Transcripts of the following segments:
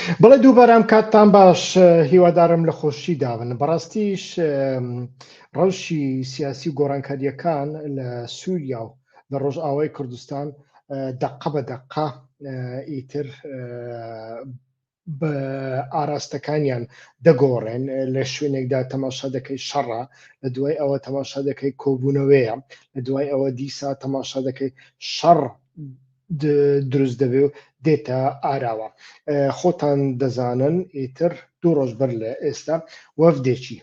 بەڵێ دووبارەم کاتتان باش هیوادارم لە خۆشی دابن بەڕاستیش ڕەوشی سیاسی و گۆڕانکاریەکان لە سووریا و لە ڕۆژئاوای کوردستان دقە بە دقە ئیتر بە ئاراستەکانیان دەگۆڕێن لە شوێنێکدا تەماشا دەکەی شەڕە لە دوای ئەوە تەماشا دەکەی کۆبوونەوەیە لە دوای ئەوە دیسا تەماشا دەکەی شەڕ دروست دەبێ و دێتە ئاراوە خۆتان دەزانن ئیتر دوو ڕۆژ بەر لە ئێستا وەفدێکی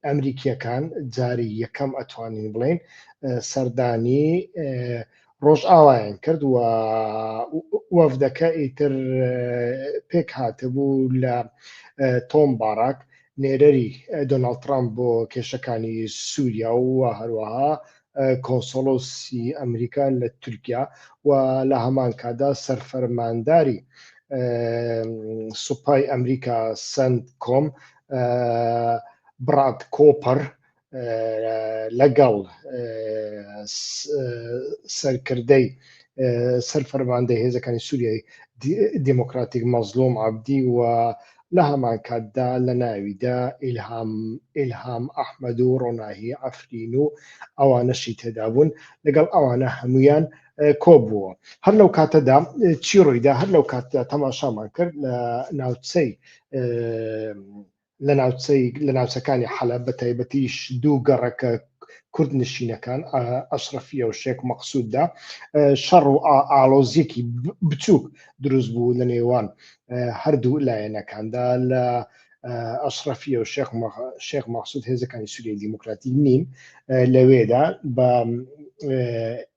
ئەمریکیەکان جاری یەکەم ئەتوانین بڵێن سەردانی ڕۆژئاوایان کرد و وەفدەکە ئیتر پێک هاتبوو لە تۆم باراک نێرەری دۆناڵد ترامپ بۆ کێشەکانی سووریا و هەروەها کۆنسۆڵۆسی ئەمریکا لە تورکیا و لە هەمان کاتدا سەرفەرمانداری سوپای ئەمریکا سنت کۆم بڕاد کۆپەر لەگەڵ سەرکردەی سەرفەرماندەی هێزەکانی سووریای دیموکراتیک مەزلوم عەبدی و لە هەمان کاتدا لە ناویدا ئیلهام ئیلهام ئەحمەد و ڕۆناهی عەفرین و ئەوانەشی تێدا بوون لەگەڵ ئەوانە هەمویان کۆبووە هەر لەو کاتەدا چی ڕوویدا هەر لەو کاتدا تەماشامان کرد لە ناوچەی لە ناوچەی لە ناوچەکانی حەلەب بە تایبەتیش دوو گەڕەکە کورد نشینەکان ئەشرەفیە و شێک مەقسووددا شەڕ و ئاڵۆزیەکی بچووک دروست بوو لە نێوان هەردوو لایەنەکاندا لە ئەشرەفیە و شێخ مەقسود هێزەکانی سووریای دیموکراتی نین لەوێدا بە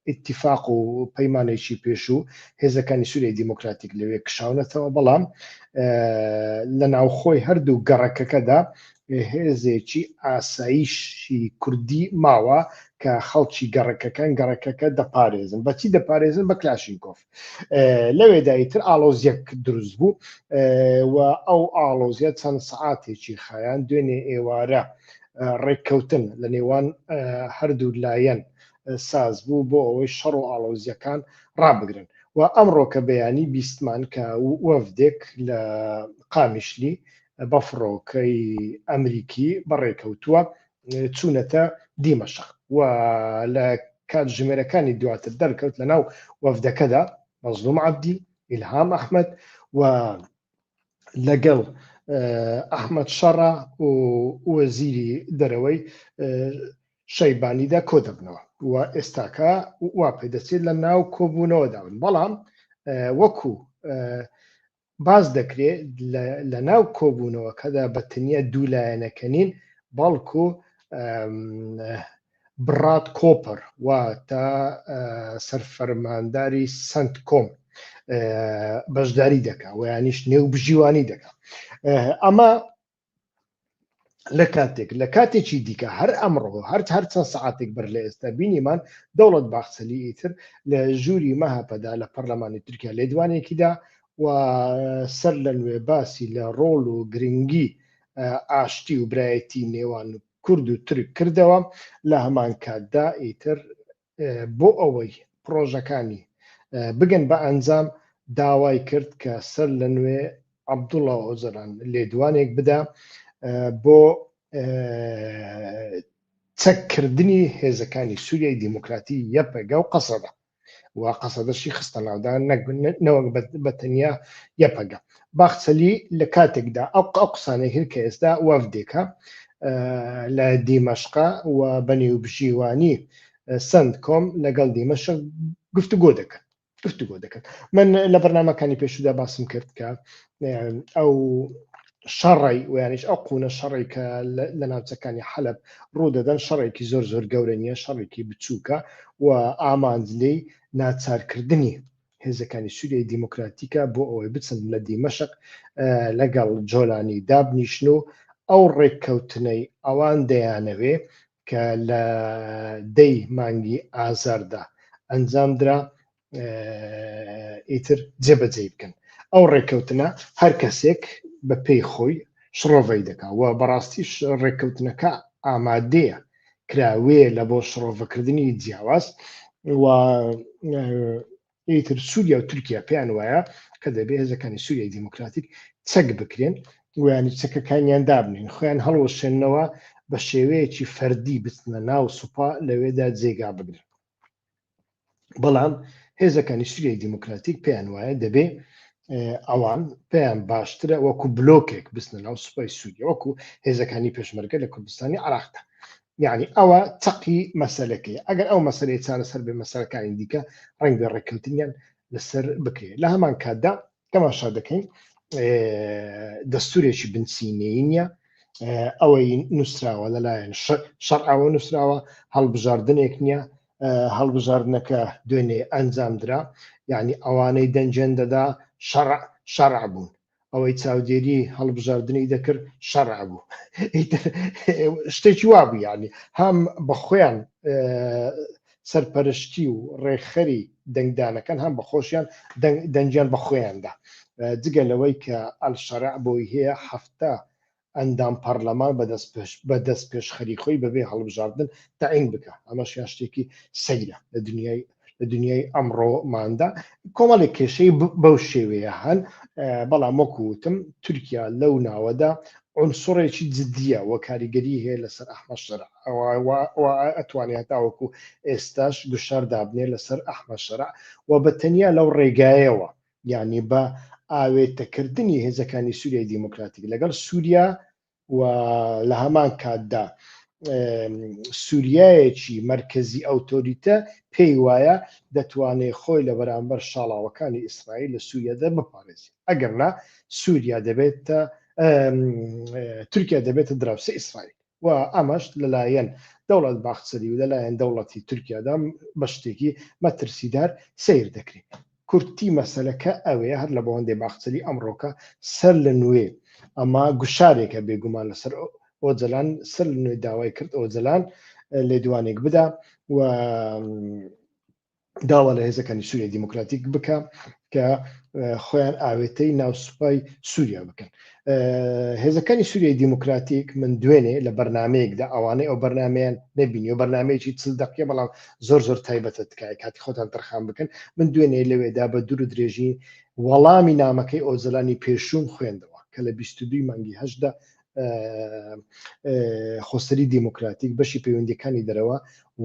ئیتیفاق و پەیمانێکی پێشوو هێزەکانی سووریای دیموکراتیک لەوێ کشاونەتەوە بەڵام لە ناوخۆی هەردوو گەڕەکەکەدا هێزێکی ئاسایشی کوردی ماوە کە خەڵکی گەڕەکەکان گەڕەکەکە دەپارێزن بەچی دەپارێزن بە کلاشینکۆف لەوێدا ئیتر ئاڵۆزیەک دروست بوو و ئەو ئاڵۆزیە چەند سەعاتێکی خایان دوێنێ ئێوارە ڕێککەوتن لە نێوان هەردوو لایەن ساز بوو بۆ ئەوەی شەڕ و ئاڵۆزیەکان ڕابگرن و ئەمڕۆ کە بەیانی بیستمان کە وەفدێک لە قامیشلی بە فڕۆکەی ئەمریکی بەڕێکەوتووە چوونەتە دیمەشق و لە کاتژمێرەکانی دواتر دەرکەوت لە ناو وەفدەکەدا مەزلوم عەبدی، ئیلهام ئەحمەد و لەگەڵ ئەحمەد شەڕە و وەزیری دەرەوەی شەیبانیدا کۆدەبنەوە و ئێستاکە وا پێدەچێت لە ناو کۆبوونەوەداون بەڵام وەکو باس دەکرێ لە ناو کۆبوونەوەکەدا بە تەنیا دوو لایەنەکە نین بەڵکو بڕاد کۆپەر واتە سەرفەرمانداری سنتکۆم بەشداری دەکا و یانیش نێوبژیوانی دەکا ئەمە لە کاتێک لە کاتێکی دیکە هەر ئەمڕۆ هەر هەر چەند سەعاتێک بەر لە ئێستا بینیمان دەوڵەت باخچەلی ئیتر لە ژووری مەهەپەدا لە پەرلەمانی تورکیا لێدوانێکیدا و سەر لە نوێ باسی لە ڕۆڵ و گرنگی ئاشتی و برایەتی نێوان کورد و تورک کردەوە لە هەمان کاتدا ئیتر بۆ ئەوەی پڕۆژەکانی بگەن بە ئەنجام داوای کرد کە سەر لە نوێ عەبدوڵا ئۆجەلان لێدوانێک بدا بۆ چەککردنی هێزەکانی سووریای دیموکراتی یەپەگە و قەسەدە و قەسەدەشی خستە ناودا نەوەک بە تەنیا یەپەگە باخچەلی لە کاتێکدا ئەو ئەو قسانەی کرد کە ئێستا وەفدێکە لە دیمەشقە و بە نێوبژیوانی سەنتکۆم لەگەڵ دیمەشق گفتوگۆ دەکەن گفتوگۆ دەکەن من لە بەرنمەکانی پێشودا باسم کرد کە ئەو شەڕی ویانیش ئەو قونە شەڕی کە لە ناوچەکانی حەلب ڕوودەدەن شەڕێکی زۆر زۆر گەورە نییە شەڕێکی بچووکە و ئامانج لێی ناچارکردنی هێزەکانی سووریای دیموکراتیکە بۆ ئەوەی بچن لە دیمەشق لەگەڵ جۆلانی دابنیشن و ئەو ڕێککەوتنەی ئەوان دەیانەوێ کە لە دەی مانگی ئازاردا ئەنجامدرا ئیتر جێبەجێی بکەن ئەو ڕێککەوتنە هەر کەسێک بە پێی خۆی شڕۆڤەی دەکا و بەڕاستیش ڕێککەوتنەکە ئامادەیە کراوەیە لە بۆ شڕۆڤەکردنی جیاواز و ئیتر سووریا و تورکیا پێیان وایە کە دەبێ هێزەکانی سووریای دیموکراتیک چەک بکرێن ویانی چەکەکانیان دابنین خۆیان هەڵوەشێنەوە بە شێوەیەکی فەردی بچنە ناو سوپا لەوێدا جێگا بگرن. بەڵام هێزەکانی سوریای دیموکراتیک پێیان وایە دەبێ ئەوان پێیان باشترە وەکو بلۆکێک بچنە ناو سوپای سووریا وەکو هێزەکانی پێشمەرگە لە کوردستانی عراقدا یعنی ئەوە چەقی مەسەلەکەی ئەگەر ئەو مەسلەی چارەسەر بێ مەسەلەکانی دیکە ڕەنگ بێ ڕێککەوتنیان لەسەر بکرێت لە هەمان کاتدا تەماشا دەکەین دەستورێکی بنچینەیی نییە ئەوەی نووسراوە لەلایەن شەرعەوە نووسراوە هەڵبژاردنێک نییە هەڵبژاردنەکە دوێنێ ئەنجام درا یعنی ئەوانەی دەنگیان دەدا شەرع شەرع بوون ئەوەی چاودێری هەڵبژاردنی دەکرد شەرع بوو شتێکی وا بوو یعنی هەم بە خۆیان سەرپەرشتی و ڕێکخەری دەنگدانەکەن هەم بە خۆشیان دەنگیان بە خۆیاندا جگە لەوەی کە ئەلشەرع بۆی هەیە 70 ئەندام پەرلەمان بە دەست پێشخەری خۆی بەبێ هەڵبژاردن تەعین بکە ئەمەشیان شتێکی سەیرە لە دنیای لە دنیای ئەمڕۆماندا کۆمەڵێک کێشەی بەو شێوەیە هەن بەڵام وەکو وتم تورکیا لەو ناوەدا عنسڕێکی جدیە و کاریگەری هەیە لەسەر ئەحمەد شەرع ئەتوانێت هەتاوەکو ئێستاش گوشار دابنێ لەسەر ئەحمەد شەرع و بە تەنیا لەو ڕێگایەوە یعنی بە ئاوێتەکردنی هێزەکانی سووریای دیموکراتیک لەگەڵ سووریا و لە هەمان کاتدا سووریایەکی مەرکەزی ئەوتۆریتە پێی وایە دەتوانێت خۆی لە بەرامبەر شاڵاوەکانی ئیسرائیل لە سووریادا بپارێزێت ئەگەر نا سووریا دەبێتە تورکیا دەبێتە دراوسێ ئیسرائیل و ئەمەش لەلایەن دەوڵەت باخچەلی و لەلایەن دەوڵەتی تورکیادا بە شتێکی مەترسیدار سەیر دەکرێت. کورتی مەسەلەکە ئەوەیە هەر لە بۆ هەندێ باخچەلی ئەمڕۆکە سەر لە نوێ ئەمە گوشارێکە بێگومان لەسەر ئۆجەلان سەر لە نوێ داوای کرد ئۆجەلان لێدوانێک بدا و داوا لە هێزەکانی سووریای دیموکراتیک بکە کە خۆیان ئاوێتەی ناو سوپای سووریا بکەن هێزەکانی سووریای دیموکراتیک من دوێنێ لە بەرنمەیەکدا ئەوانەی ئەو بەرنمەیان نەبینی و بەرنمەیەکی چل دقیە بەڵام زۆر زۆر تایبەتە تکایە کاتی خۆتان تەرخان بکەن من دوێنێ لەوێدا بە دوور و درێژی وەڵامی نامەکەی ئۆجەلانی پێشووم خوێندەوە کە لە 22 مانگی هەشتدا خۆسەری دیموکراتیک بەشی پەیوەندیەکانی دەرەوە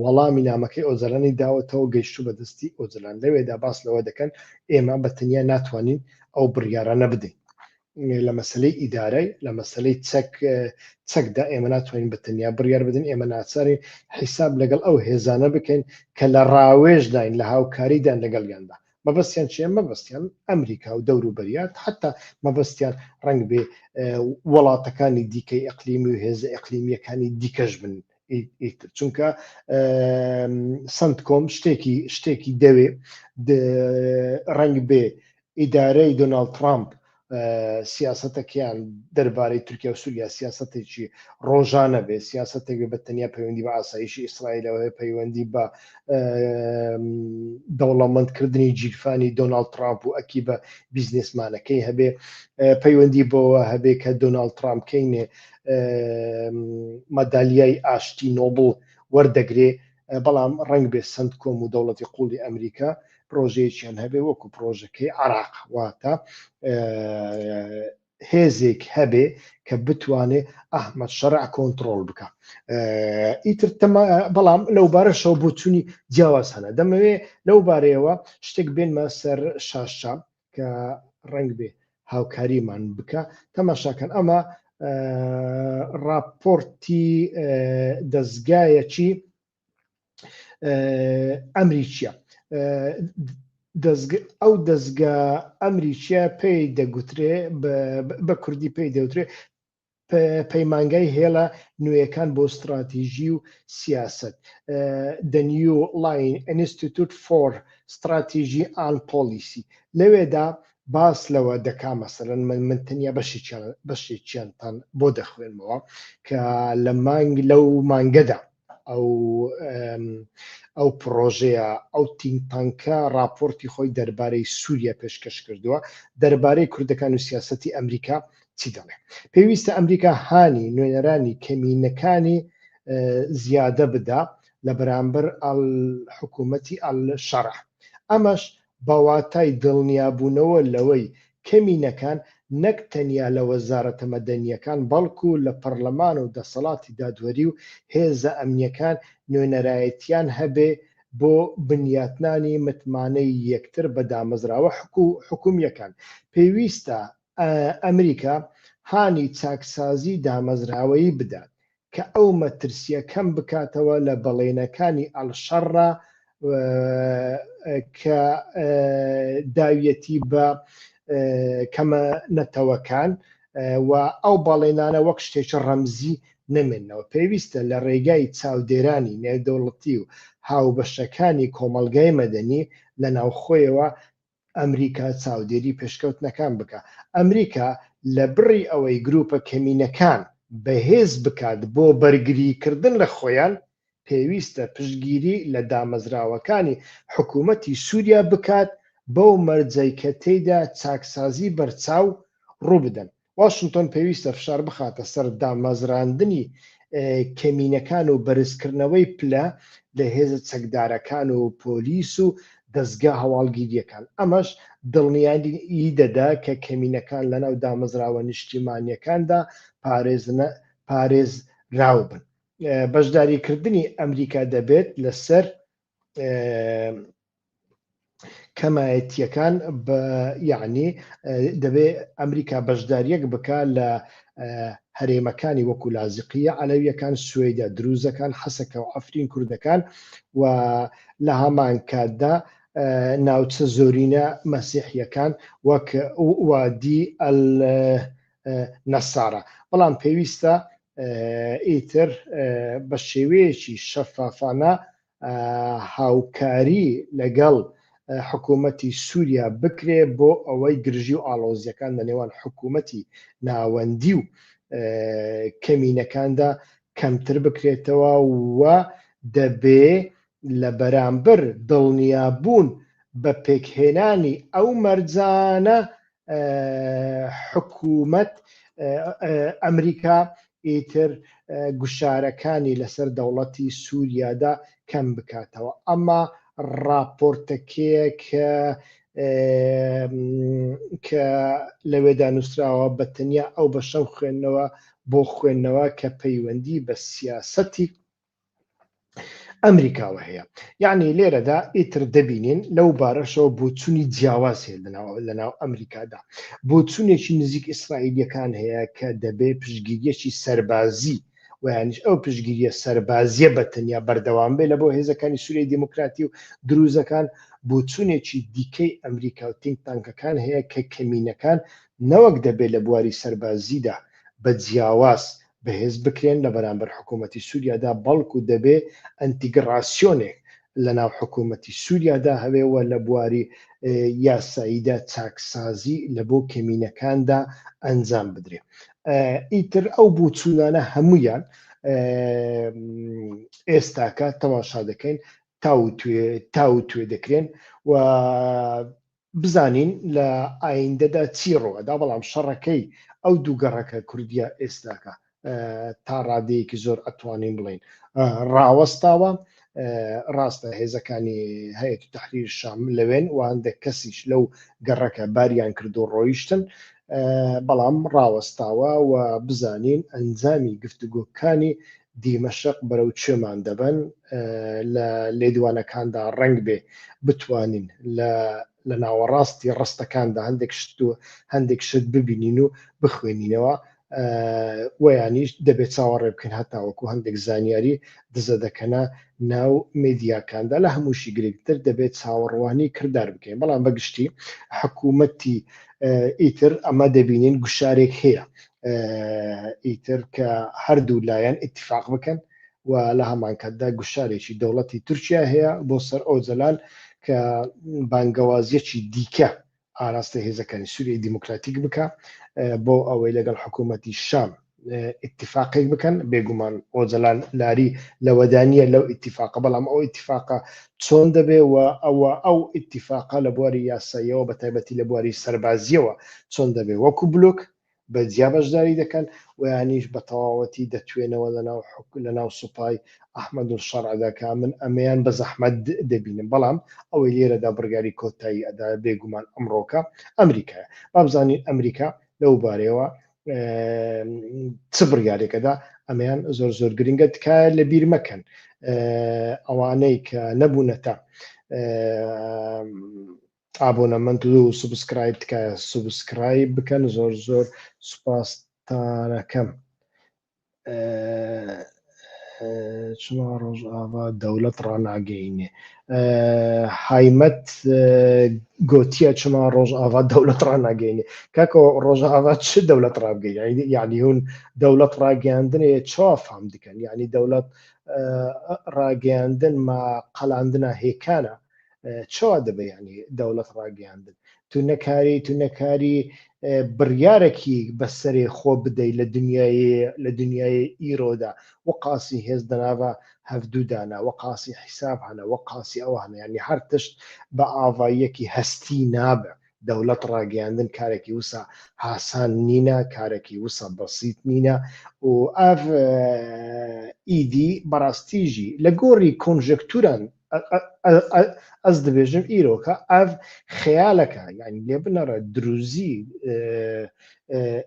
وەڵامی نامەکەی ئۆجەلانی داوەتەوە گەیشتو بە دەستی ئۆجەلان لەوێدا باس لەوە دەکەن ئێمە بە تەنیا ناتوانین ئەو بڕیارانە بدەین لە مەسلەی ئیدارای لە مەسلەی چەک چەکدا ئێمە ناتوانین بە تەنیا بڕیار بدەین ئێمە ناچارین حیساب لەگەڵ ئەو هێزانە بکەین کە لە ڕاوێژداین لە هاوکاریدان لەگەڵیاندا مەبەستیان چیە؟ مەبەستیان ئەمریکا و دەوروبەریات، حەتا مەبەستیان ڕەنگ بێ وڵاتەکانی دیکەی ئەقلیمی و هێزە ئەقلیمیەکانی دیکەش بن ئیتر چونکە سنتکۆم شتێکی شتێکی دەوێ ڕەنگ بێ ئیدارەی دۆناڵد ترامپ سیاسەتەکەیان دەربارەی تورکیا و سووریا سیاسەتێکی ڕۆژانە بێ سیاسەتێک بێ بە تەنیا پەیوەندی بە ئاسایشی ئیسرائیلەوە هەیە پەیوەندی بە دەوڵەمەندکردنی گیرفانی دۆناڵد ترامپ و ئەکی بە بیزنسمانەکەی هەبێ پەیوەندی بەوە هەبێ کە دۆناڵد ترامپ کەینێ مەدالیای ئاشتی نۆبڵ وەردەگرێ بەڵام ڕەنگ بێ سنتکۆم و دەوڵەتی قوڵی ئەمریکا پرۆژەیەکیان هەبێ وەکو پرۆژەکەی عراق واتە هێزێک هەبێ کە بتوانێ ئەحمەد شەرع کۆنتترۆل بکە ئیتر بەڵام لەو بارەشەوە بۆچوونی جیاواز هەنە دەمەوێ لەو بارەیەوە شتێک بێنمە سەر شاشە کە ڕەنگ بێ هاوکاریمان بکە تەماشاکەن ئەمە راپۆرتی دەستگایەکی ئەمریکیە ئەو دەستگا ئەمریکیە پێی دەگوترێ بە کوردی پێی دەوترێ پەیمانگای هێڵە نوێیەکان بۆ ستراتیژی و سیاسەت The New Line Institute for Strategy and Policy لەوێدا باس لەوە دەکا مەسەلەن من من تەنیا بەشێکیان بەشێکیانتان بۆ دەخوێنمەوە کە لە مانگ لەو مانگەدا ئەو ئەو پڕۆژەیە ئەو think tank ە راپۆرتی خۆی دەربارەی سووریا پێشکەش کردووە دەربارەی کوردەکان و سیاسەتی ئەمریکا چی دەڵێ پێویستە ئەمریکا هانی نوێنەرانی کەمینەکانی زیادە بدا لە بەرامبەر حکوومەتی ئەل شەرع ئەمەش بە واتای دڵنیابوونەوە لەوەی کەمینەکان نەک تەنیا لە وەزارەتە مەدەنییەکان بەڵکو لە پەرلەمان و دەسەڵاتی دادوەری و هێزە ئەمنییەکان نوێنەرایەتیان هەبێ بۆ بنیاتنانی متمانەی یەکتر بە دامەزراوە حکومییەکان. پێویستە ئەمریکا هانی چاکسازی دامەزراوەیی بدات کە ئەو مەترسییە کەم بکاتەوە لە بەڵێنەکانی ئەلشەڕا کە داویەتی بە کەمە نەتەوەکان و ئەو بەڵێنانە وەک شتێکی ڕەمزی نەمێنەوە. پێویستە لە ڕێگای چاودێرانی نێودەوڵەتی و هاوبەشەکانی کۆمەڵگای مەدەنی لە ناوخۆیەوە ئەمریکا چاودێری پێشکەوتنەکان بکا. ئەمریکا لە بڕی ئەوەی گروپە کەمینەکان بەهێز بکات بۆ بەرگریکردن لە خۆیان، پێویستە پشتگیری لە دامەزراوەکانی حکومەتی سوریا بکات بەو مەرجەی کە تێیدا چاکسازی بەرچاو ڕووبدەن. واشنتۆن پێویستە فشار بخاتە سەر دامەزراندنی کەمینەکان و بەرزکردنەوەی پلە لە هێزە چەکدارەکان و پۆلیس و دەزگا هەواڵگیرییەکان، ئەمەش دڵنیایی دەدا کە کەمینەکان لەناو دامەزراوە نیشتیمانییەکاندا پارێزراو بن. بەشداریکردنی ئەمریکا دەبێت لەسەر کەمایەتیەکان بە یعنی دەبێ ئەمریکا بەشداریەک بکا لە هەرێمەکانی وەکو لازقیە عەلەویەکان سوەیدا دروزەکان حەسەکە و عەفرین کوردەکان و لە هەمان کاتدا ناوچە زۆرینە مەسیحیەکان وەک وادی نەسارە بەڵام پێویستە ئیتر بە شێوەیەکی شەفافانە هاوکاری لەگەڵ حکوومەتی سووریا بکرێ بۆ ئەوەی گرژی و ئاڵۆزییەکان لە نێوان حکوومەتی ناوەندی و کەمینەکاندا کەمتر بکرێتەوە و دەبێ لە بەرامبەر دڵنیابوون بە پێکهێنانی ئەو مەرجانە حکوومەت ئەمریکا ئیتر گوشارەکانی لەسەر دەوڵەتی سووریادا کەم بکاتەوە. ئەمە ڕاپۆرتەکەیە کە کە لەوێدا نووسراوە بە تەنیا ئەو بەشەم خوێندنەوە بۆ خوێندنەوە کە پەیوەندی بە سیاسەتی ئەمریکاوە هەیە یعنی لێرەدا ئیتر دەبینین لەو بارەشەوە بۆچوونی جیاواز هەیە لەناو ئەمریکادا بۆچوونێکی نزیک ئیسرائیلیەکان هەیە کە دەبێ پشتگیریەکی سەربازی و یانیش ئەو پشتگیریە سەربازیە بە تەنیا بەردەوام بێ لە بۆ هێزەکانی سوریای دیموکراتی و دروزەکان بۆچوونێکی دیکەی ئەمریکا و think tank ەکان هەیە کە کەمینەکان نەوەک دەبێ لە بواری سەربازیدا بە جیاواز بەهێز بکرێن لە بەرامبەر حکوومەتی سووریادا، بەڵکو دەبێ ئەنتیگڕاسیۆنێک لە ناو حکوومەتی سووریادا هەبێ و لە بواری یاساییدا چاکسازی لە بۆ کەمینەکاندا ئەنجام بدرێ. ئیتر ئەو بۆچوونانە هەموویان ئێستاکە تەماشا دەکەین تاوتوێ تاوتوێ دەکرێن و بزانین لە ئایندەدا چی ڕوئەدا، بەڵام شەڕەکەی ئەو دوو گەڕەکە کوردیە ئێستاکە تا ڕادەیەکی زۆر ئەتوانین بڵێین ڕاوەستاوە، ڕاستە هێزەکانی هەیەت تەحریر شام لەوێن و هەندێک کەسیش لەو گەڕەکە باریان کرد و ڕۆیشتن، بەڵام ڕاوەستاوە و بزانین ئەنجامی گفتوگۆکانی دیمەشق بەرەو کوێمان دەبەن، لە لێدوانەکاندا ڕەنگ بێ بتوانین لە لە ناوەڕاستی ڕستەکاندا هەندێک شت و هەندێک شت ببینین و بخوێنینەوە ویانیش دەبێت چاوەڕێ بکەین هەتاوەکو هەندێک زانیاری دزە دەکەنە ناو میدیاکاندا لە هەمووشی گرنگتر دەبێت چاوەڕوانی کردار بکەین بەڵام بەگشتی حکوومەتی ئیتر ئەمە دەبینین گوشارێک هەیە ئیتر کە هەردوو لایەن ئیتفاق بکەن و لە هەمان کاتدا گوشارێکی دەوڵەتی تورکیا هەیە بۆ سەر ئۆجەلان کە بانگەوازیەکی دیکە ئاراستەی هێزەکانی سووریای دیموکراتیک بکە بۆ ئەوەی لەگەڵ حکوومەتی شام ئیتفاقێک بکەن بێگومان ئۆجەلان لاری لەوەدا نییە لەو ئیتفاقە بەڵام ئەو ئیتفاقە چۆن دەبێ و ئەوە ئەو ئیتفاقە لە بواری یاساییەوە بە تایبەتی لە بواری سەربازیەوە چۆن دەبێ وەکو بلوک. بە جیا بەشداری دەکەن و یانیش بە تەواوەتی دەتوێنەوە لەناو لەناو سوپای ئەحمەد الشەرعدا کە من ئەمەیان بە زەحمەت دەبینم، بەڵام ئەوەی لێرەدا بڕیاری کۆتایی ئەدا بێگومان ئەمڕۆکە ئەمریکایە. با بزانین ئەمریکا لەو بارەیەوە چ بڕیارێکەدا، ئەمەیان زۆر زۆر گرنگە. تکایە لە بیر مەکەن ئەوانەی کە نەبوونەتە ئابۆنەمەند و subscribe تکایە subscribe بکەن زۆر زۆر سوپاستانەکەم. چما ڕۆژئاڤا دەولەت ڕاناگەینێ هایمەت گۆتیە چما ڕۆژئاڤا دەولەت ڕاناگەینێ کاکۆ ڕۆژئاڤا چ دەولەت ڕابگەین یعنی هون دەولەت ڕاگەیاندنێ چۆ فام دکەن یعنی دەولەت ڕاگەیاندن ما قەلاندنا هێکانە چۆ دەبێ یعنی دەولەت ڕاگەیاندن تو نەکاری تو نەکاری بڕیارەکی بەسەرێ خۆ بدەی لە دنیای لە دنیای ئیرۆدا وەقاسی هێز دەناڤە هەڤدوو دانا وەقاسی حیساب هەنە وەقاسی ئەوە هەنە یعنی هەر تشت بە ئاڤاییەکی هەستی نابە دەولەت ڕاگەیاندن کارێکی وسا هاسان نینە کارێکی وسا بەسیت نینە و ئەڤ ئیدی بەڕاستیژی لە گۆڕی کۆنژێکتوران ئەز دەبێژم ئیرۆکە ئەڤ خەیالەکە یعنی لێ بنەڕە دروزی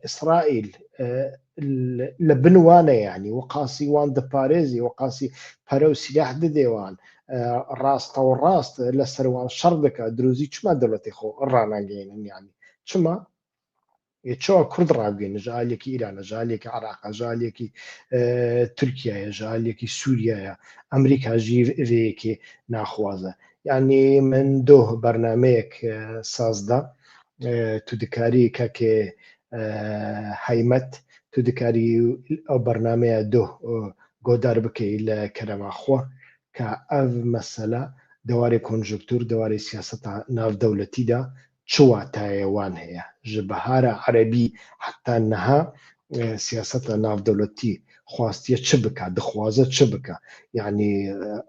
ئیسرائیل لە بنوانە یعنی وقاسی وان دەپارێزی وقاسی پەرە و سیلاح ددێوان ڕاستە و ڕاست لە سەروان شەڕ دەکات دروزی چما دەوڵەتی خۆ ڕاناگەێنن یعنی چما چۆ کورد ڕابگەینە ژالێکی ئیرانە ژالێکی عراقە ژالێکی تورکایە ژالێکی سووریایە ئەمریکا ژیر ێەکی ناخوازە یعنی من دۆ بەرنمەیەک سازدا تو دکاری کاکێ هەیمەت تو دکاری ئەو بەرنمەیە دۆ گۆدار بکەی لە کەرەماخوا کە ئەv مەسەلە دەوارێ کۆنژکتور دەوارێ سیاسەتا ناودەولەتیدا چ واتایێ وان هەیە؟ ژ بەهارا عەرەبی حەتا نها سیاسەتا ناودەولەتی خواستیە چ بکا، دخوازە چ بکا؟ یعنی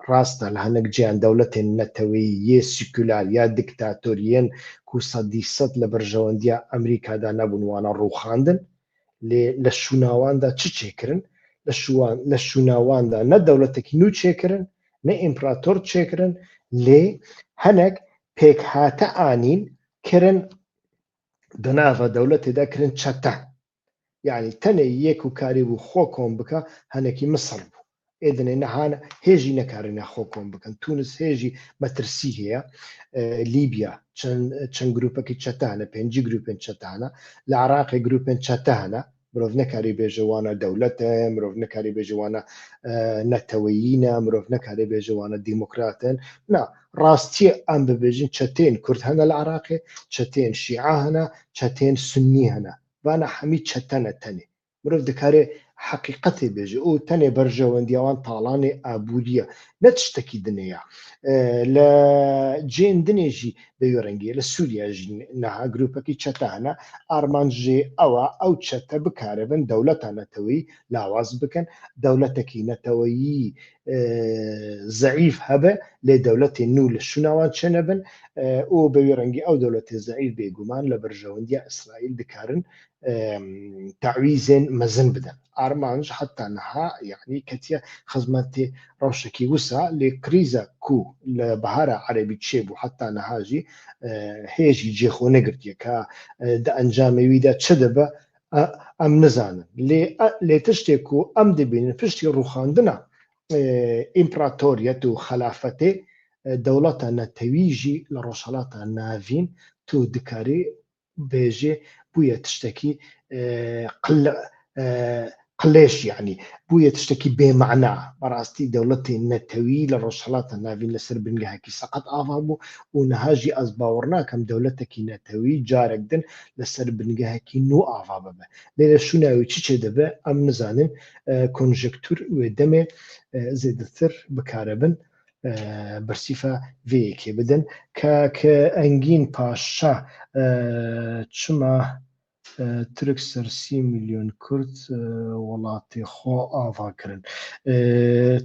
ڕاستە لە هەنەک جیان دەولەتێن نەتەوەیی یێ سیکولار یا دیکتاتۆر یێن کو سەدی سەد لە بەرژەوەندیا ئەمریکادا نەبوون وانە ڕووخاندن، لێ لە شووناواندا چ چێکرن؟ لە شووان لە شووناواندا نە دەولەتێکی نوو چێکرن، نە ئیمپراتۆر چێکرن، لێ هەنەک پێکهاتە ئانین کرن دەناڤە دەولەتێدا کرن چەتە یعنی تەنێ یەک و کاری بوو خۆ کۆم بکە هەنێکی مسڕ بوو ئێدنێ نەهانە هێژی نەکارینە خۆ کۆم بکەن تونس هێژی مەترسی هەیە لیبیا چەند گروپەکی چەتانە پێنجی گروپێن چەتانە لە عراقی گروپێن چەتانە مرۆڤ نەکاری بێژە وانە دەولەتە مرۆڤ نەکاری بێژە وانە نەتەوەیینە مرۆڤ نەکاری بێژە وانە دیموکراتن نا ڕاستیە ئەم ببێژین چەتێن کورد هەنە لە عراقێ چەتێن شیعە هەنە چەتێن سنی هەنە وانە هەمی چەتەنە تەنێ مرۆڤ دکارێ حەقیقەتێ بێژێ ئوو تەنێ بەرژەوەندی ئەوان تاڵانێ ئابووریە نە تشتەکی دنێە لە جێن دنێژی بەوی ڕەنگیە لە سووریا ژی نەها گروپەکی چەتە هەنە ئارمانج ژێ ئەوە ئەو چەتە بکارەبن دەولەتا نەتەوەیی لاواز بکەن دەولەتەکی نەتەوەیی زەعیف هەبێ لێ دەولەتێ نوو لە شووناوان چێ نەبن ئوو بەوی ڕەنگی ئەو دەولەتێ زەعیف بێگومان لە بەرژەوەندیا ئیسرائیل دکارن تەعویزێن مەزن بدەن ئارمانج حتا نها یعنی کەتیە خزمەتێ ڕەوشەکی وسا لێ کریزە کو لە بەهارە عەرەبی چێ بوو حتا نهاژی هێژی جێخۆ نەگرتیە کە دە ئەنجامەویدا چ دەبە ئەم نزانن لێ لێ تشتێک و ئەم دەبینن پشتی ڕوخاندنە ئیمپراتۆریەت و خەلافەتێ دەوڵەتە نەتەویژی لە ڕۆژهەڵاتە ناڤین تو دکاری بێژێ بوویە تشتەکی قلێش یعنی بوویە تشتێکی بێمەعنا بەڕاستی دەوڵەتی نەتەوی لە ڕۆژهەڵاتە ناوین لەسەر بنگەهەکی سەقەت ئاوا بوو و نەهاژی ئەز باوەڕ ناکەم دەولەتێکی نەتەوی جارێک دن لەسەر بنگەهەکی نوو ئاوا ببێ لێرە شووناوی چ چێ دەبێ ئەم نزانن کۆنژێکتور وێ دەمێ زێدەتر بکارە بن بەرسیفە ڤێیەکێ بدەن کاک ئەنگین پاشا چما ترک سەر سی میلیۆن کورد وڵاتی خۆ ئاوا کرن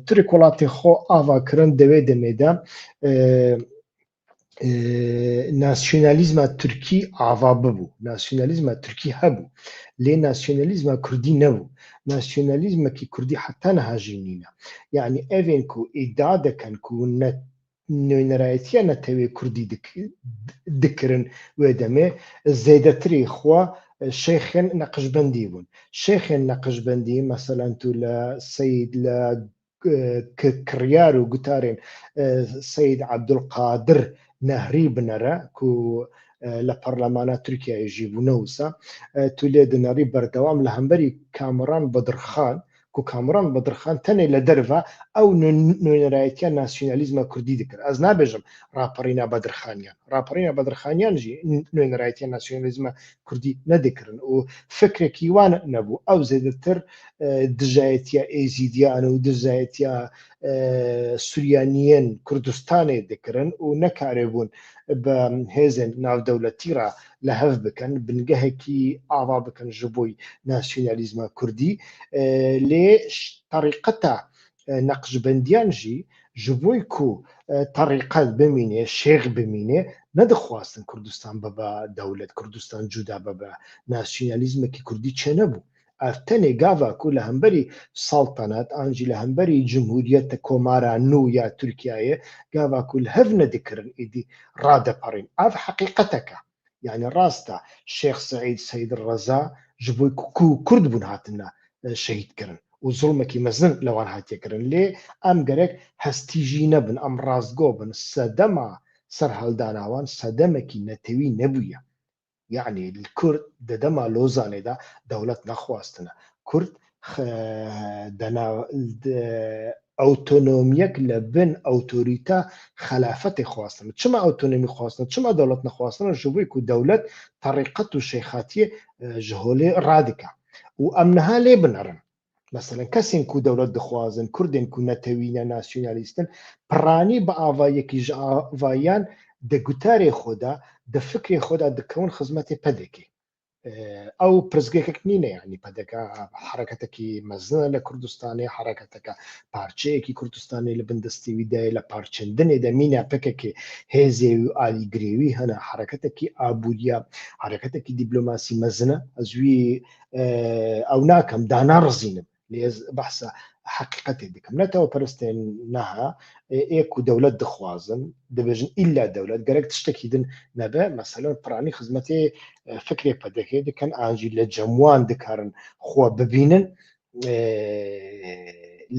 ترک وڵاتی خۆ ئاوا کرن دەوێ دەمێدا. ناسیۆنالیزما تورکی ئاڤا ببوو، ناسیۆنالیزما تورکی هەبوو، لێ ناسیۆنالیزما کوردی نەبوو. ناسیۆنالیزمەکی کوردی حەتا نەها ژی نینە. یەعنی ئەڤێن کو ئیدعا دەکەن کو نوێنەرایەتیە نەتەوێ کوردی دکرن وێ دەمێ زێدەتری خوە شێخێن نەقشبەندی بوون. شێخێن نەقشبەندی مەسەلەن تو لە سەید لە کڕیار و گوتارێن سەید عەبدولقادر نەهری بنەرە کو لە پەرلەمانا تورکیای ژی بوو نەوسا تو لێ دنەڕی بەردەوام لە هەمبەری کامەڕان بەدرخان کو کامەڕان بەدرخان تەنێ لە دەرڤە ئەو نوێنەرایەتیا ناسیونالیزمە کوردی دکرد ئەز نابێژم ڕاپەڕینا بەدرخانیان ڕاپەڕینا بەدرخانیان ژی نوێنەرایەتیا ناسیونالیزمە کوردی نەدکردن و فکرێکی وان نەبوو ئەو زێدەتر دژایەتیا ئێزیدیان و دژایەتیا سوریانیەن کوردستانێ دکردن و نەکارێ بوون بە هێزێن ناودەولەتی ڕا لە هەف بکەن بنگەهێکی ئاوا بکەن ji بۆی ناسیونالیزمە کوردی لێ تەریقەتە نەقشبەندیان ژی ji بۆی کو تەریقەت بمینێ شێخ بمینێ نەدخواستن کوردستان ببە دەولەت کوردستان جودا ببە ناسیونالیزمێکی کوردی چێ نەبوو ئەف تەنێ گاڤا کو لە هەمبەری سەڵتەنەت ئانجی لە هەمبەری جمهوریەتە کۆمارا نوو یا تورکیایێ گاڤا کو لە هەڤ نەدکرن ئیدی ڕادەپەڕین ئەڤ حەقیقەتەکە یانی ڕاستە شێخ سەعید سەید ڕەزا ji بۆی کو کورد بوون هاتنە شەهید کرن و زوڵمەکی مەزن لەوان هاتیە کرن لێ ئەم گەرەک هەستیژی نەبن ئەم ڕاستگۆ بن سەدەما سەرهەڵداناوان سەدەمەکی نەتەوی نەبوویە یەعنی کورد دە دەما لۆزانێدا دەوڵەت نەخواستنە کورد دەنا ئەوتۆنۆمیەک لە بن ئەوتۆریتە خەلافەتێ خواستنە چما ئەوتۆنۆمی خواستنە چما دەوڵەت نەخواستنە ji بۆی کو دەولەت تەڕیقەت و شێخاتیە ji هۆلێ ڕادکا و ئەم نها لێ بنەڕن مەسەلەن کەسێن کو دەولەت دخوازن کوردێن کو نەتەوینە ناسیونالیستن پڕانی بە ئاڤاییەکی ji ئاڤاییان دە گوتارێ خۆدا دە فکرێ خۆدا دکەون خزمەتێ پەدەکێ ئەو پرسگێکێک نینە یعنی پەدەکە حرەکەتێکی مەزنە لە کوردستانی حرەکەتەکە پارچەیەکی کوردستانی لە بندەستی ویدایە لە پارچەندنێ دە مینا پەکەکێ هێزێ و ئالیگرێوی هەنە حرەکەتێکی ئابووریە حرەکەتێکی دیبلۆماسی مەزنە ئەزوی ئەو ناکەم داناڕزینم لێ بەحسە حقیقەتێ دکەم نەتەوە پەرستێن نەها ئێک و دەولەت دخوازن دەبێژن ئیلا دەولەت گەرەک تشتێکی دن نەبێ مەسەلەن پرانی خزمەتێ فکرێ پەدەکێ دکەن ئانجی لە جەموان دکارن خۆ ببینن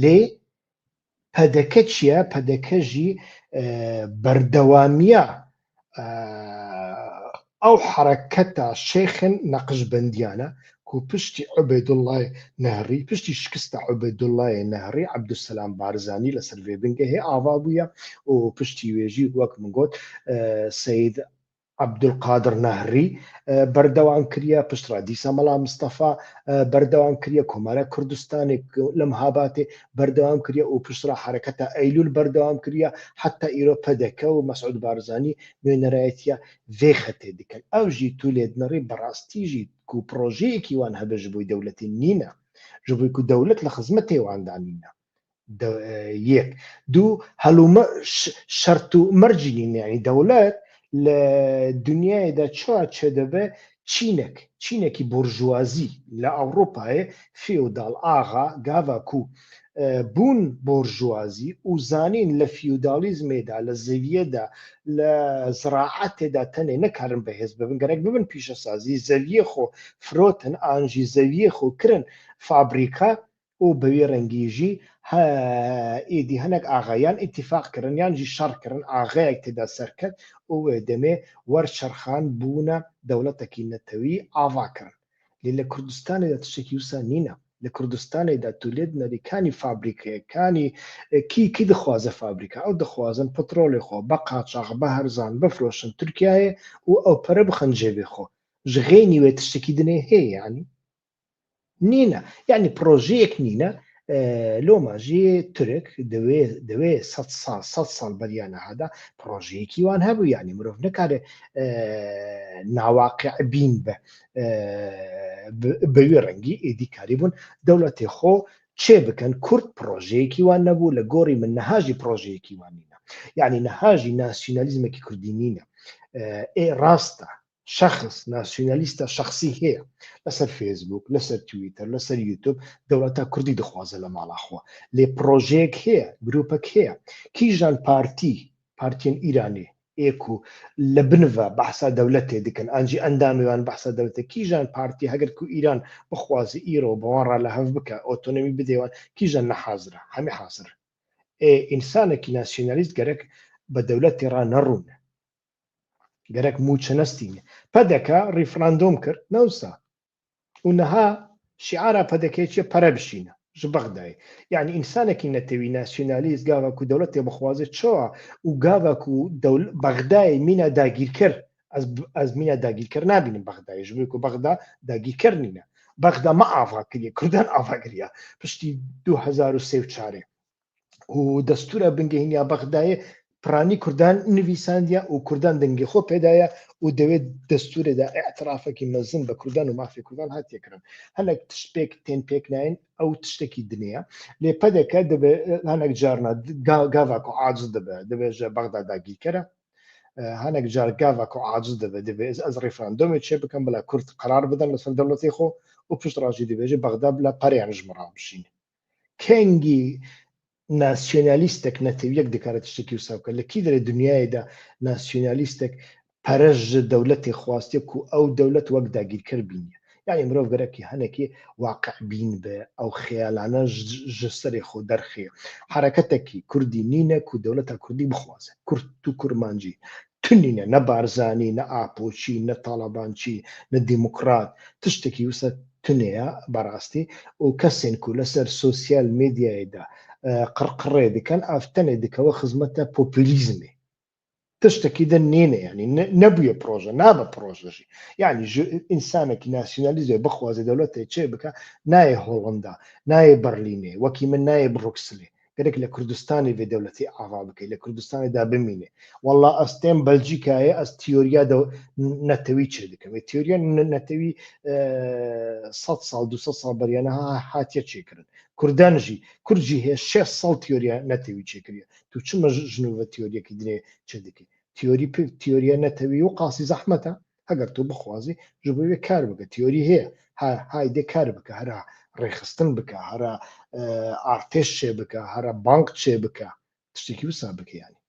لێ پەدەکە چییە؟ پەدەکە ژی بەردەوامیە ئەو حەرەکەتە شێخن نەقشبەندیانە کو پشتی عوبەیدوڵڵای نەهری پشتی شکستە عوبەیدوڵڵای نەهری عەبدولسەلام بارزانی لەسەر ڤێ بنگەهێ ئاڤا بوویە و پشتی وێژی وەک من گۆت سەید عەبدولقادر نەهری بەردەوام کریە، پشتڕا دیسا مەلا مستەفا بەردەوام کریە، کۆمارە کوردستانێ لە مهاباتێ بەردەوام کریە و پشتڕا حەرەکەتە ئەیلول بەردەوام کریە حەتا ئیرۆ پەدەکە و مەسعود بارزانی نوێنەرایەتیە ڤێ خەتێ دکەن. ئەو ژی تو لێ دنەڕی بەڕاستی ژی کو پڕۆژەیەکی وان هەبێ ژ بۆی دەولەتێ نینە، ژ بۆی کو دەولەت لە خزمەتێ واندا نینە. یەک دوو هەلومە شەرت و مەرجی نین یعنی دەوڵەت لە دنیایدا چۆ چێ دەبێ چینێک چینێکی بۆرژوازی لە ئەوروپایێ فیوداڵ ئاغا گاڤا کو بوون بۆرژوازی و زانین لە فیوداڵیزمێدا لە زەویەدا لە زراعەتێدا تەنێ نەکارن بەهێز ببن گەرەک ببن پیشەسازی زەویە خۆ فرۆتن ئانژی زەویە خۆ کرن فابریکا و بە وی ڕەنگی ژی هە ئیدی هەنەک ئاغایان ئیتیفاق کرن یان ژی شەڕ کرن ئاغایەک تێدا سەرکەت و وێ دەمێ وەرچەرخان بوونە دەوڵەتەکی نەتەوی ئاڤا کرن. لێ لە کوردستانێدا تشتێکی وسا نینە. لە کوردستانێدا تو لێت نەری کانی فابریکەیە کانی کی کی دخوازە فابریکە ئەو دخوازن پترۆلێ خۆ بە قاچاخ بە هەرزان بفرۆشن تورکیایێ و ئەو پەرە بخەن جێبێ خۆ. ژ غەینی وێ تشتێکی دنێ هەیە یانی؟ نینە یعنی پرۆژەیەک نینە لۆماژی تورک دەوێ دەوێ سە ساڵ سە ساڵ بەریانە هادا پرۆژەیەکی وان هەبوو یعنی مرۆڤ نەکارێ ناواقع بین بە بەوی ڕەنگی ئیدی کاری بوون دەوڵەتی خۆ چێ بکەن کورد پرۆژەیەکی وان نەبوو لە گۆڕی من نەهاژی پرۆژەیەکی وان نینە. یعنی نەهاژی ناسیونالیزمێکی کوردی نینە. ئێ ڕاستە شەخس ناسیونالیستە شەخسی هەیە لەسەر فێسبوک، لەسەر تویتەر، لەسەر یوتوب دەوڵەتە کوردی دخوازە لە ماڵا خۆ، لێ پڕۆژەیەک هەیە، گروپەک هەیە، کیژان پارتی، پارتیەن ئیرانێ ئێک و لە بنڤە بەحسا دەولەتێ دکەن ئانجی ئەندامێوان بەحسا دەولەتێ کیژان پارتی هەگەر کو ئیران بخوازی ئیرۆ بەوان ڕا لە هەڤ بکە ئۆتۆنۆمی بدێوان کیژان نەحازرە هەمی حازر ئێ ئینسانەکی ناسیونالیست گەرەک بە دەولەتێ ڕا نەڕوونە گەرەک موچە نەستینێ پەدەکە ڕیفراندۆم کرد نەوسا و نها شیعارا پەدەکەی چیە پەرە بشینە ژ بەغدای یعنی ئینسانێکی نەتەوی ناسیۆنالیست گاڤا کو دەولەتێ بخوازێ چۆا و گاڤا کو دەول بەغدای مینا داگیرکەر ئەز ئەز مینا داگیرکەر نابینم بەغدای ژ کو بەغدا داگیرکەر نینە بەغدا مە ئاڤا کریە کوردان ئاڤا کریە پشتی 2003 و چارێ و دەستورە بنگەهین یا بەغدایێ پرانی کوردان نویساندیە و کوردان دەنگی خۆ پێدایە و دەوێت دەستورێدا ئاعترافێکی مەزن بە کوردان و مافی کوردان هاتیە کرن. هەنێک تشت پێک تێن پێک ناین ئەو تشتێکی دنەیە لێ پەدەکە دەبێ هەنێک جارنا گاڤاکۆ عاجز دەبێ دەبێژە بەغدا داگیرکەرە، هەنێک جار گاڤاکۆ عاجز دەبێ دەبێ ئەز ڕیفراندۆمێ چێ بکەم بلا کورد قرار بدەن لەسەر دەوڵەتی خۆ و پشت ڕاژی دەبێژێ بەغدا بلا پەریان ژمەڕا بشین. کەنگی ناسیۆنالیستێک نەتەویەک دکارێت تشتێکی وسا بکە لە کی دەرێ دنیایدا ناسیۆنالیستێک پەرەژ دەولەتێ خواستێک و ئەو دەولەت وەک داگیرکەر بینیە یعنی مرۆڤ گەرەکی هەنێکی واقع بین بێ ئەو خەیاڵانە ژ سەرێ خۆ دەرخێ حرەکەتێکی کوردی نینە کو دەولەتە کوردی بخوازێ کورت و کورمانجی تونینە نە بارزانی نە ئاپۆچی نە تاڵەبانچی نە دیموکرات تشتێکی وسە تونەیە بەڕاستی و کەسێن کو لەسەر سۆسیال مێدیایدا قڕقڕێ دکەن ئافتەنێ دکەوە خزمەتە پۆپولیزمێ تشتێکی دە نینە یعنی نەبووە پرۆژە نابە پرۆژەژی یعنی ئینسانێکی ناسیونالیزێ بخوازێ دەولەتێ چێ بکە نایە هۆڵندا نایە بەرلینێ وەکی من نایە بڕۆکسلێ گەرەک لە کوردستانی ڤێ دەولەتی ئاڤا بکەی لە کوردستانێ دا بمینێ وەڵا ئەز تێم بەلجیکایێ ئەز تیۆریا دە نەتەوی چێ دکەم ئێ تیۆریا نەتەوی 100 ساڵ 200 ساڵ بەریانە هاتیە چێکردن کوردان ژی کوردژی هەیە 6 ساڵ تیۆریا نەتەوی چێکردە تو چمە ژنوڤە تیۆریەکی درێ چێ دکەی تیۆری تیۆریە نەتەوی و قاسی زەحمەتە ئەگەر تۆ بخوازی ji بۆ وێ کار بکە تیۆری هەیە هایدێ کار بکە هەرا ڕێخستن بکە هەرا ئارتێش چێ بکە هەرا بانک چێ بکە تشتێکی وسا بکە ینی.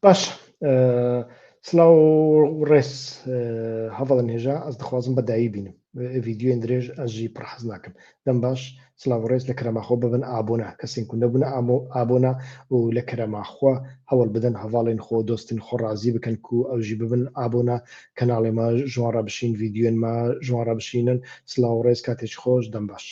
باش سلااو ڕێز هەڤڵن هێژا ئەس دەخوازم بە دایی بینم ڤیددیوێن درێژ ئەژی پڕ حەز ناکەم دەم باش سلااو ڕێز لە کەرەماخۆ ببن ئابوونە کەسێن کو نەبوونە ئامۆ ئابوونە و لە کەرەماخوا هەوڵ بدەن هەواڵێن خۆ دۆستن خۆ ڕازی بکەن کو ئەوژی ببن ئابوونە کەناڵێ ما ژوان ڕابشین ڤیددیوێن ما ژوان ڕابشینن سلااو ڕێز کاتێکی خۆش دەم باش.